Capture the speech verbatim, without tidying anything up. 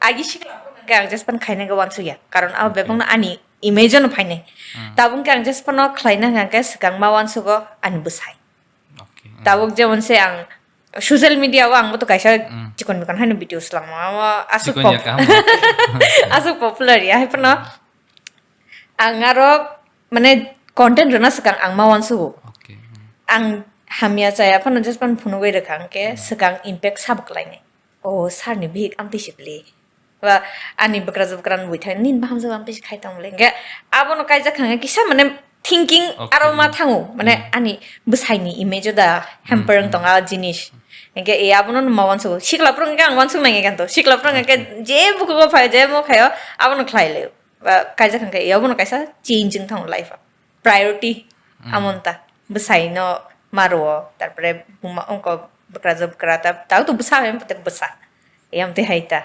agi sikla hwnkhe ang just phano khaina hwnkhe uansukya, karon abo Okay. bebakno ani image no phainai. Hmm. Tabuk khe ang just phano khlaina hwnkhe swkang ma uansugo ani bwsai. Okay. Hmm. Tabuk jemon se ang social media o ang bo to kaisa Hmm. chikon mikon haino video swlangma, abo aswk Chikon pop-, ya kaham. Aswk popular ya, hai phano ang aro mane content rwna swkang ang ma uansugo. Okay. Hmm. Ang hamya chaya phano just phano phunugwi rwkha hwnkhe Hmm. swkang impact sabo kwlainai. O sir ni bihik amtwi se bwle. Ba ani bwkrajwk bwkrani bui thai nini bahamjwk amtwi se khai tong bwle. Hwnkhe abono kaijak hwnkhe kisa mane thinking Okay. aro ma thango. Mane Hmm. ani bwsaini image o da hamper Hmm. wng tong a jinis. Hwnkhe e abono ma uansukgo. Sikla phuru hwnkhe ang uansuk nangya kanto. Sikla phuru hwnkhe Okay. je bukugo phai je mo khaio abono khlai laio. Ba kaijak hwnkhe e abono kaisa change wng thango life o. Priority Hmm. amon ta. Bwsaino ma rwo. Tarpore buma wngko bwkrajwk bwkra ta. Tao to bwsa hai bwsa. E amtwi hai ta.